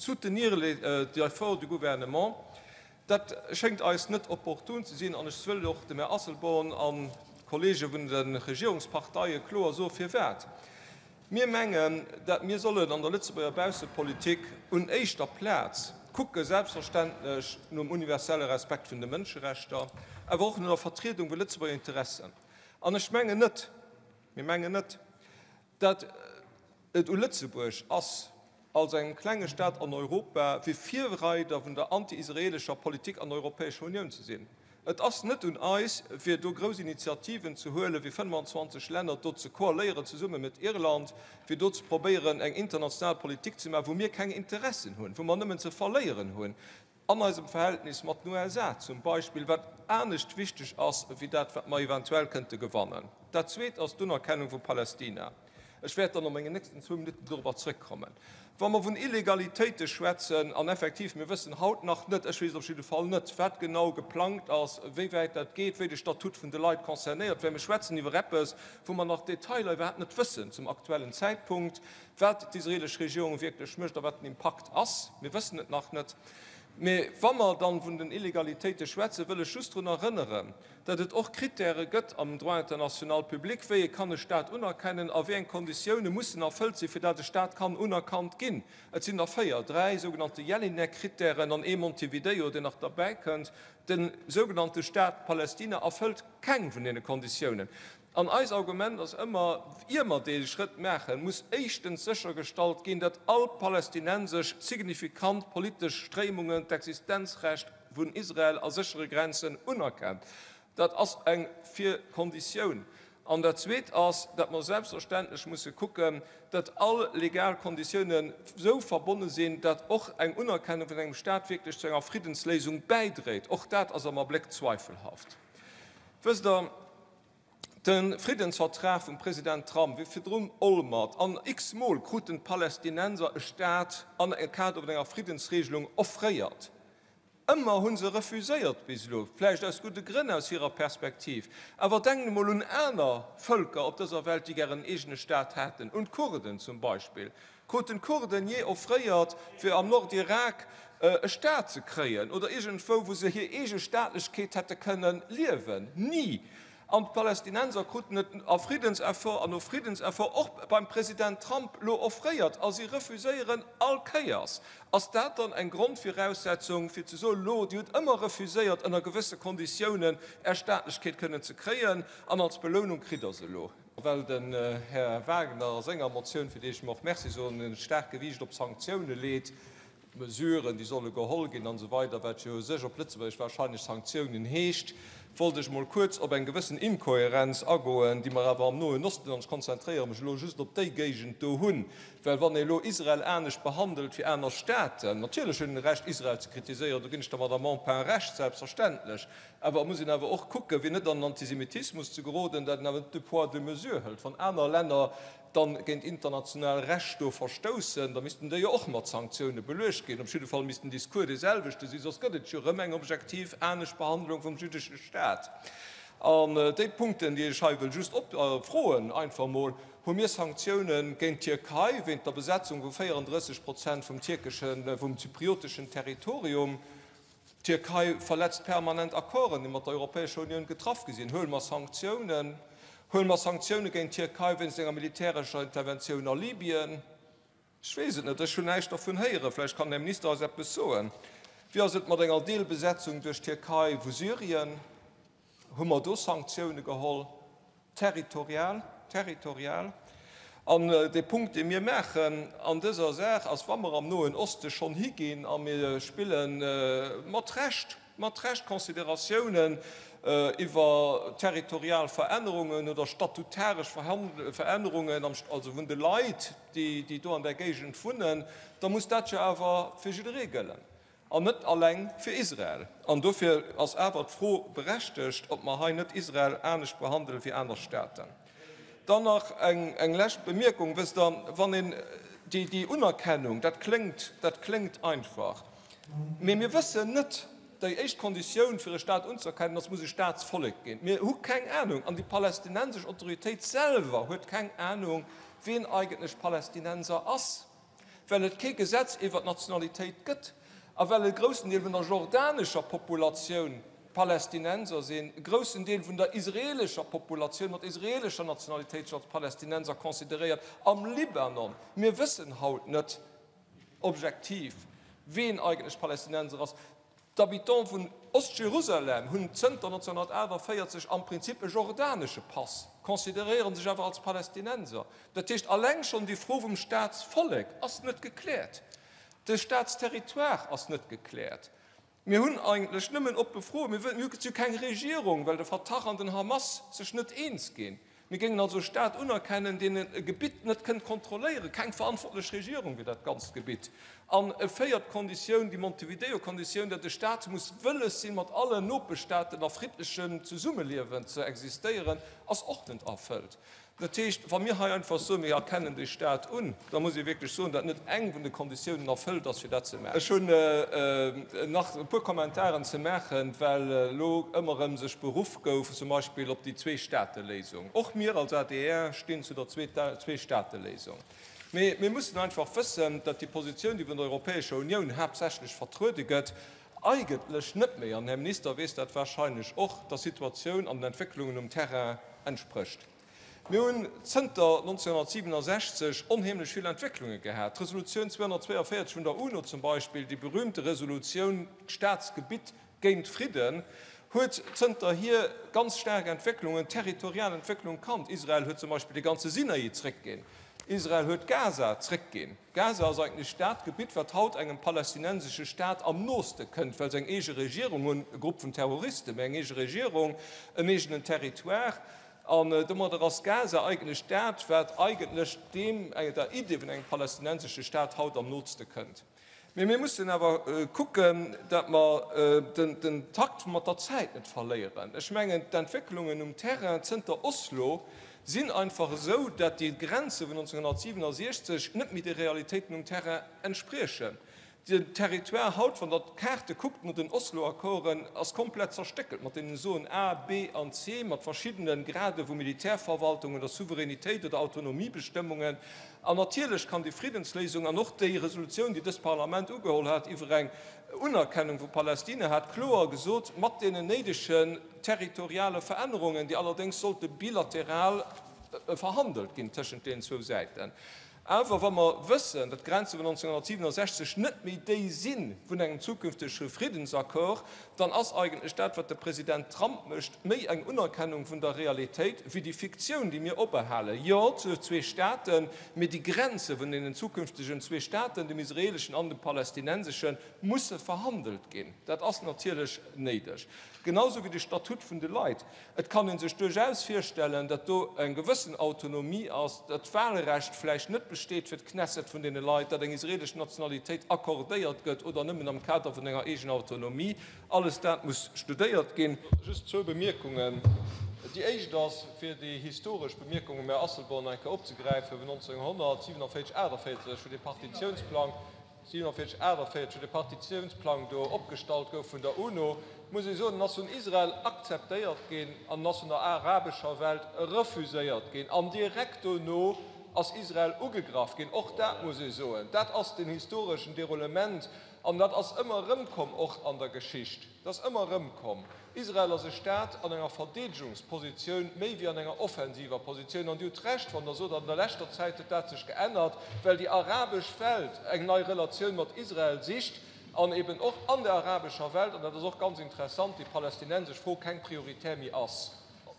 Soutenir les efforts du gouvernement, dat schéngt eis net opportun ze sinn. An ech wëll och dem Här Asselborn an d'Kollege vun de Regierungsparteie kloer soe firwat. Mir mengen, dat mir sollen an der Lëtzebuerger Baussepolitik un éischter Plaz kucke selbstverständlech nom universelle Respekt vun de Mënscherechter, awer och no der Vertriedung vu Lëtzebuerger Interessen. An ech mengen net, mir mengen net, dat et u Lëtzebuerg ass, als engem klenge Staat an Europa, fir Virreider vun der anti-israelescher Politik an der Europäescher Unioun ze sinn. Et ass net un eis, fir do grouss Initiativen ze huelen, fir 25 Länner do ze koaléieren, zesumme met Irland, fir do ze probéieren, eng international Politik ze maachen, wou mir keng Interessen hunn, wou mer nëmmen ze verléieren hunn an eisem Verhältnis mat den USA zum Beispill, wat anescht wichteg ass wéi dat, wat mer eventuell kënnte gewannen. Dat Zweet ass d'Unerkennung vu Palästina. Ech wäert dann a mengen nächsten zwou Minutten dorobber zrëckkommen. Wa mer vun Illegalitéite schwätzen, an effektiv, mir wëssen haut nach net, ech weess et op jidde Fall net, wat genau geplangt ass, wéi wäit dat geet, wéi de Statut vun de Leit concernéiert wär. Mir schwätzen iwwer eppes, wou mer nach d'Detailer iwwerhaapt net wëssen zum aktuellen Zäitpunkt, wat d'israelesch Regierung wierklech mécht a wat den Impakt ass. Mir wëssen et nach net. Mee wa mer dann vun den Illegalitéite schwätzen, wëll ech just drun erënneren, datt et och Kritäre gëtt am Droit international public, wéi ee kann e Stat unerkennen a wéi eng Konditioune mussen erfëllt sinn, fir dat e Stat kann unerkannt ginn. Et sinn der véier, dräi sougenannte Jelinek-Kritären an ee Montevideo, deen nach derbäikënnt. De sougenannte Stat Palästina erfëllt keng vun deene Konditiounen. An eis Argument ass ëmmer, ier mer dee Schrëtt maachen, muss éischtens séchergestallt ginn, datt all palästinensesch signifikant politesch Stréimungen d'Existenzrecht vun Israel a séchere Grenzen unerkennt. Dat ass eng Virkonditioun. An dat Zweet ass, datt mer selbstverständlech musse kucken, datt all legal Konditiounen esou verbonne sinn, datt och eng Unerkennung vun engem Stat wierklech zu enger Friddensléisung bäidréit. Och dat ass am Abléck zweifelhaft. Wësst Der, de Friddensvertrag vum President Trump, wéi virdrun Olmert, an x-mol kruten d'Palästinenser e Stat an e Kader vun enger Friddensregelung offréiert. Ëmmer hu se refuséiert bis elo, vläicht aus gudde Grënn aus hirer Perspektiv. Awer denkt emol un aner Vëlker op dëser Welt, déi gären en eegene Staat hätten, un d'Kurden zum Beispill. Kruten d'Kurden jee offréiert, fir am Nordirak e Staat ze kréien oder iergendwou, wou se hir eege Staatlechkeet hätte kënnen liewen? Ni! An d'Palästinenser kruten et a Friddenseffort an no Friddenseffort och beim President Trump lo offréiert a si refuséieren all Kéiers. Ass dat dann eng Grondviraussetzung, fir ze soen, lo, Dir hutt ëmmer refuséiert, ënner gewësse Konditiounen Är Staatlechkeet kënnen ze kréien an als Belounung kritt Der se elo? Well den Här Wagner a senger Motioun, fir déi ech em och Merci soen, e staarkt Gewiicht op Sanktioune leet, Mesuren, déi solle geholl ginn an esou weider, wat jo u sech op Lëtzebuergesch wahrscheinlech Sanktiounen heescht, wollt ech mol kuerz op eng gewëssen Inkohärenz agoen, déi mer awer am Noen Osten, an ech konzentréiere mech elo just op déi Géigend do, hunn. Well wann ee elo Israel anescht behandelt wéi aner Staaten, natierlech hunn en Recht Israel ze kritiséieren, do ginn ech der Madame Empain Recht, selbstverständlech, Awer et muss een awer och kucken, fir net an den Antisemitismus ze geroden, dat een awer net deux poids, deux mesures hëlt. Wann aner Länner dann géint international Recht do verstoussen, da missten déi jo och mat Sanktioune beluecht ginn. Op jidde Fall misst den Discours dee selwechte sinn, soss gëtt et jo erëm eng objektiv anescht Behandlung vum jüddesche Staat. An déi Punkten, déi ech hei wëll just op froen, einfach mol, Hu mir Sanktioune géint d'Tierkei wéint der Besetzung vu 34 Prozent vum tierkeschen, vum zyprioteschen Territorium? D'Tierkei verletzt permanent Accorden, déi mat der Europäescher Unioun getraff gi sinn. Huele mer Sanktiounen? Huele mer Sanktioune géint d'Tierkei wéinst enger militärescher Interventioun a Libyen? Ech weess et net, ech hunn näischt dervun héieren. Vläicht kann den Här Minister eis eppes soen. Wéi ass et mat enger Deelbesetzung duerch d'Tierkei vu Syrien? Hu mer do Sanktioune geholl? Territorial, territorial. An dee Punkt, dee mir maachen an dëser Saach, ass, wa mer am Noen Oste schonn higinn a mir spille mat Recht, mat Recht Consideratiounen iwwer territorial Verännerungen oder statutaresch Verännerungen, also vun de Leit, déi do an där Géigend wunnen, da muss dat jo awer fir jidderee gëllen. An net alleng fir Israel. An dofir ass awer d'Fro berechtegt, ob mer hei net Israel anescht behandele wéi aner Staaten. Dann nach eng lescht Bemierkung. Wësst Der, wann een déi Unerkennung, dat kléngt, dat kléngt einfach, mee mir wëssen net, déi éischt Konditioun fir e Staat unzëerkennen ass, muss e Staatsvollek ginn. Mir hu keng Anung, an déi palästinensesch Autoritéit selwer huet keng Anung, wien eigentlech Palästinenser ass. Well et kee Gesetz iwwer d'Nationalitéit gëtt a well e groussen Deel vun der jordanescher Populatioun Palästinenser sinn, e groussen Deel vun der israelescher Populatioun mat israelescher Nationalitéit sech als Palästinenser consideréiert am Libanon. Mir wëssen haut net objektiv, ween eigentlech Palästinenser ass. D'Habitants vun Ost-Jerusalem hunn zënter 1948 am Prinzip e jordanesche Pass, consideréiere sech awer als Palästinenser. Dat heescht, alleng schonn déi Fro vum Staatsvollek ass net gekläert, de Staatsterritoire ass net gekläert. Mir hunn eigentlech nëmmen oppe Froen. Mir hu jo keng Regierung, well de Fatah an den Hamas sech net eens ginn. Mir géingen also e Staat unerkennen, deen e Gebitt net kënnt kontrolléieren, keng verantwortlech Regierung fir dat ganzt Gebitt. An e véiert Konditioun, déi Montevideo-Konditioun, datt e Staat muss wëlles sinn, mat allen Nopeschstaaten a friddlechem Zesummeliewen ze existéieren, ass och net erfëllt. Dat heescht, wa mir hei einfach soen, mir erkennen dee Stat un, da muss ee wierklech soen, datt net eng vun de Konditiounen erfëllt ass, fir dat ze maachen. Ech hunn nach e puer Kommentaren ze maachen, well elo ëmmer erëm sech beruff gouf zum Beispill op déi Zwee-Staate-Léisung. Och mir als adr stinn zu der Zwee-Staate-Léisung. Mee mir mussen einfach wëssen, datt déi Positioun, déi vun der Europäescher Unioun haaptsächlech vertruede gëtt, eigentlech net méi, an den Här Minister weess dat wahrscheinlech och, der Situatioun an den Entwécklungen um Terrain entsprécht. Mir hunn zënter 1967 onheemlech vill Entwécklunge gehat. D'Resolutioun 242 vun der UNO zum Beispill, déi berühmte Resolutioun Staatsgebitt géint Fridden, huet zënterhier ganz staark Entwécklungen, territorial Entwécklung kannt. Israel huet zum Beispill de ganze Sinai zréckginn. Israel huet Gaza zréckginn. Gaza ass eigentlech dat Gebitt, wat haut engem palästinensesche Staat am nooste kënnt, well se eng eege Regierung hunn, e Grupp vun Terroristen, mä eng eege Regierung, en eegenen Territoire. An domadder ass Gaza eigentlech dat, wat eigentlech deem, der Idee vun engem palästinensesche Staat haut am nootste kënnt. Mee mir mussen awer kucken, datt mer den Takt mat der Zäit net verléieren. Ech mengen, d'Entwécklungen um Terrain zënter Oslo sinn einfach esou, datt déi Grenze vun 1967 net méi de Realitéiten um Terrain entspriechen. Den Territoire haut, wann Der d'Kaarte kuckt no den Oslo-Accorden, ass komplett zerstéckelt mat deenen Zonen A, B an C, mat verschiddene Grade vu Militärverwaltung oder Souveränitéit oder Autonomiebestëmmungen. An natierlech kann déi Friddensléisung an och déi Resolutioun, déi dëst Parlament ugeholl hat iwwer eng Unerkennung vu Palästina, hat kloer gesot, mat deenen néidegen territoriale Verännerungen, déi allerdéngs sollte bilateral verhandelt ginn tëschent deenen zwou Säiten. Awer wa mer wëssen, datt d'Grenze vun 1967 net méi déi si vun engem zukünftege Friddensaccord, dann ass eigentlech dat, wat de President Trump mécht, méi eng Unerkennung vun der Realitéit wéi déi Fiktioun, déi mir operhalen. Jo zu zwee Staaten, mee déi Grenze vun deenen zukünftegen zwee Staaten, dem israeleschen an dem palästinenseschen, musse verhandelt ginn. Dat ass natierlech néideg. Genau sou wéi de Statut vun de Leit. Et kann ee sech duerchaus virstellen, datt do eng gewëssen Autonomie ass, datt d'Wahlrecht vläicht net besteet fir d'Knesset vun deene Leit, datt eng israelesch Nationalitéit accordéiert gëtt oder nëmmen am Kader vun enger eegener Autonomie. Alles dat muss studéiert ginn. Just zwou Bemierkungen. Déi éischt ass, fir déi historesch Bemierkung vum Här Asselborn nach eng Kéier opzegräifen, vun 1947, 48, wou dee Partitiounsplang, 47, 48, wou de Partitiounsplang do opgestallt gouf vun der UNO, muss ee soen, en ass vun Israel akzeptéiert ginn an en ass vun der arabescher Welt refuséiert ginn. An direkt dono ass Israel ugegraff ginn. Och dat muss ee soen, dat ass den historeschen Déroulement an dat ass ëmmer erëmkomm, och an der Geschicht. Dat ass ëmmer erëmkomm. Israel ass e Staat an enger Verdeedegungspositioun méi wéi an enger offensiver Positioun. An Dir hutt Recht, wann Der sot, an der leschter Zäit huet dat sech geännert, well déi arabesch Welt eng nei Relatioun mat Israel sicht an eben och an der arabescher Welt, an dat ass och ganz interessant, déi palästinensesch Fro keng prioritär méi ass.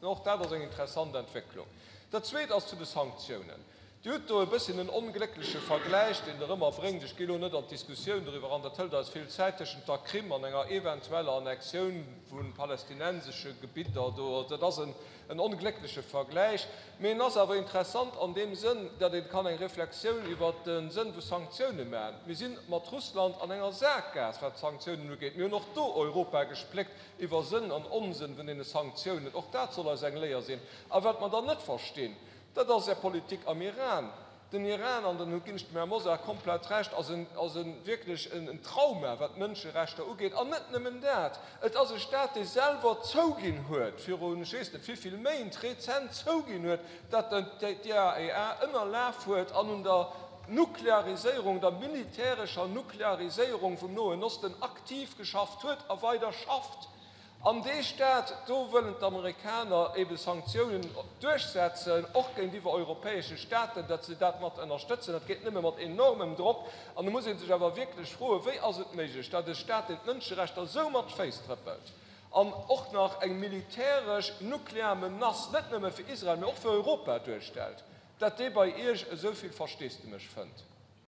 Och dat ass eng interessant Entwécklung. Dat Zweet ass zu de Sanktiounen. Dir hutt do e bësschen en ongléckleche Vergläich, deen Der ëmmer bréngt, ech gi lo net an d'Diskussioun doriwwer eran, dat hëlt eis vill Zäit, tëschent der Krim an enger eventueller Annexioun vu palästinensesche Gebidder do. Dat ass en ongléckleche Vergläich, mee en ass awer interessant an deem Sënn, datt ee kann eng Reflexioun iwwert de Sënn vu Sanktioune maachen. Mir si mat Russland an enger Sakgaass, wat d'Sanktiounen ugeet. Mir hunn och do Europa gespléckt iwwer Sënn an Onsënn vun deene Sanktiounen. Och dat soll eis eng Léier sinn. A wat mer dann net verstinn, Dat ass Är Politik am Iran. Den Iran, an dann ginn ech dem Här Mosar komplett Recht, ass en, ass e wierklech en Trauma, wat d'Mënscherechter ugeet. An net nëmmen dat, et ass e Stat, dee selwer zouginn huet, virun ech weess net wéivill Méint, rezent zouginn huet, datt en d'IAEA ënnerlaf huet an un der. Nukleariséierung, der militärescher Nukleariséierung vum Noen Osten aktiv geschafft huet a weider schafft. An dee Staat, do wëllen d'Amerikaner ebe Sanktiounen duerchsetzen, och géintiwwer europäesche Staaten, datt se dat mat ënnerstëtzen. Dat geet nëmme mat enormem Drock. An do muss ee sech awer wierklech froen, Wéi ass et méiglech, datt e Staat, deen d'Mënscherechter esou mat Féiss trëppelt an och nach eng militäresch nuklear Menace net nëmme fir Israel, mä och fir Europa duerstellt, datt dee bei Iech esou vill Versteesdemech fënnt?